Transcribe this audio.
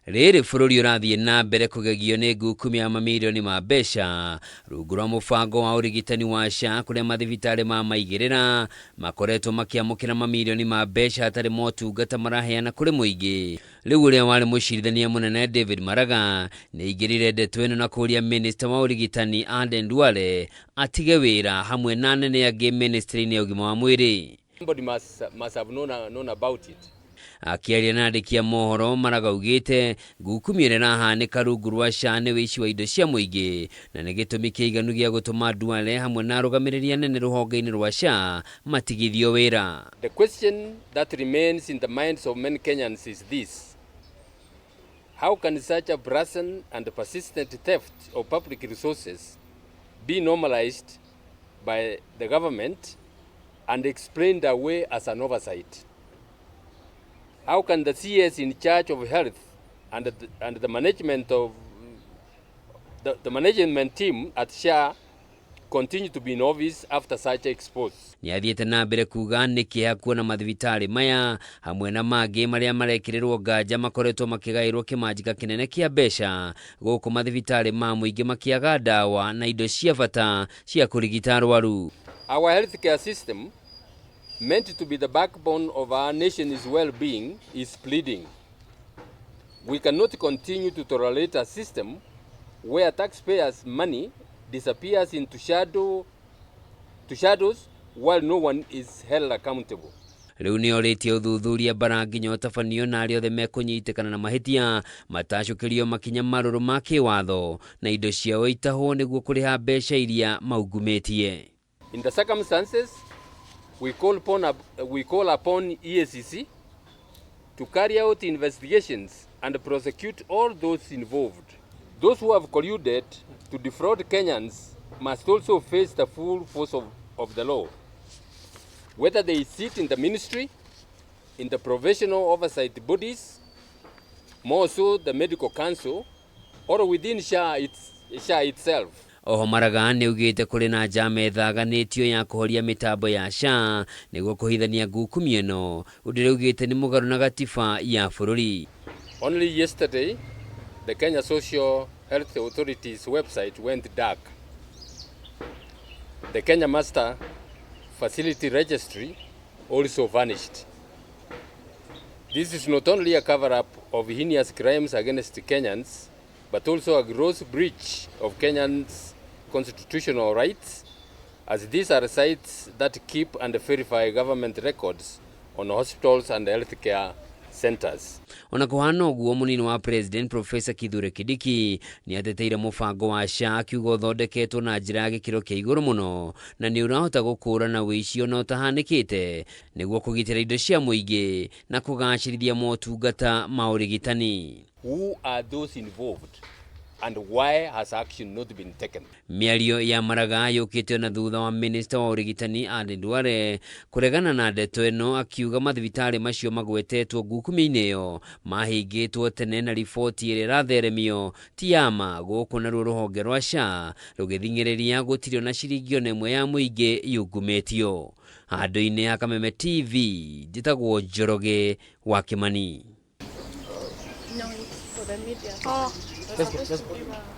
Rĩrĩ bũrũri ũrathiĩ na mbere kũgegio nĩ ngukumio ya mamirioni ma mbeca rungu rwa mũbango wa ũrigitani wa SHA, kũrĩa mathibitarĩ ma maigĩrĩra makoretwo makĩamũkĩra mamirioni ma mbeca hatarĩ motungata maraheana kũrĩ mũingĩ. Rĩu ũrĩa warĩ mũcirithania mũnene David Maraga nĩ aingĩrĩire ndeto ĩno na kũria minista wa ũrigitani Aden Duale atige wĩra hamwe na anene angĩ ministry-inĩ ya ũgima wa mwĩrĩ. Somebody must have known about it. Akĩaria na andĩki a mohoro, Maraga augĩte ngukumio ĩrĩa ĩrahanĩka rungu rwa SHA nĩ ũici wa indo cia mũingĩ na nĩ gĩtũmi kĩiganu gĩa gũtũma Duale hamwe na arũgamĩrĩri anene rũhonge-inĩ rwa SHA matigithio wĩra. The question that remains in the minds of many Kenyans is this: How can such a brazen and persistent theft of public resources be normalized by the government and explained away as an oversight? How can the CS in charge of health and the management of the management team at SHA continue to be in office after such expose? Nĩ athiĩte na mbere kuga nĩ kĩeha kuona mathibitarĩ maya hamwe na mangĩ marĩa marekĩrĩrwo nganja makoretwo makĩgaĩrwo kĩmanjĩka kĩnene kĩa mbeca, gũkũ mathibitarĩ ma mũingĩ makĩaga ndawa na indo cia bata cia kũrigita arwaru. Our healthcare system, meant to be the backbone of our nation's well-being, is bleeding. We cannot continue to tolerate a system where taxpayers' money disappears into shadows while no one is held accountable. Rĩu nĩ orĩtie ũthuthuria mbara nginya ũtabanio na arĩa othe mekũnyitĩkana na mahĩtia matacũkĩrio makinya marũrũ ma kĩwatho na indo ciao itahwo nĩguo kũrĩha mbeca iria maungumĩtie. In the circumstances, we call upon EACC to carry out investigations and prosecute all those involved. Those who have colluded to defraud Kenyans must also face the full force of the law, whether they sit in the ministry, in the professional oversight bodies, more so the medical council, or within SHA itself. Oho Maraga nĩ augĩte kũrĩ na njama ĩthaganĩtio ya kũhoria mĩtambo ya SHA nĩguo kũhithania ngukumio ĩno, ũndũ ũrĩa augĩte nĩ mũgarũ na gatiba ya bũrũri. Only yesterday, the Kenya Social Health Authority's website went dark. The Kenya Master Facility Registry also vanished. This is not only a cover-up of heinous crimes against Kenyans, but also a gross breach of Kenyans' constitutional rights, as these are sites that keep and verify government records on hospitals and healthcare centers. Ona kũhana ũguo, mũnini wa president Professor Kithure Kindiki nĩ ateteire mũbango wa SHA, akiuga ũthondeketwo na njĩra ya gĩkĩro kĩa igũrũ mũno na nĩ ũrahota gũkũrana ũici ona ũtahanĩkĩte nĩguo kũgitĩra indo cia mũingĩ na kũgacĩrithia motungata ma ũrigitani. Who are those involved and why has action not been taken? Mĩario ya Maraga yũkĩte na thutha wa minista wa ũrigitani Aden Duale kũregana na ndeto ĩno, akiuga mathibitarĩ macio magwetetwo ngukumio-inĩ ĩyo mahingĩtwo tene na riboti ĩrĩa ĩratheremio ti ya ma, gũkũ naruo rũhonge rwa SHA rũgĩthing'ĩrĩria gũtirĩ ona ciringi ona ĩmwe ya mũingĩ yungumĩtio. Handũ-inĩ ha Kameme TV, njĩtagwo Njoroge wa Kĩmani. No, it's for the media. Oh, they're supposed to give a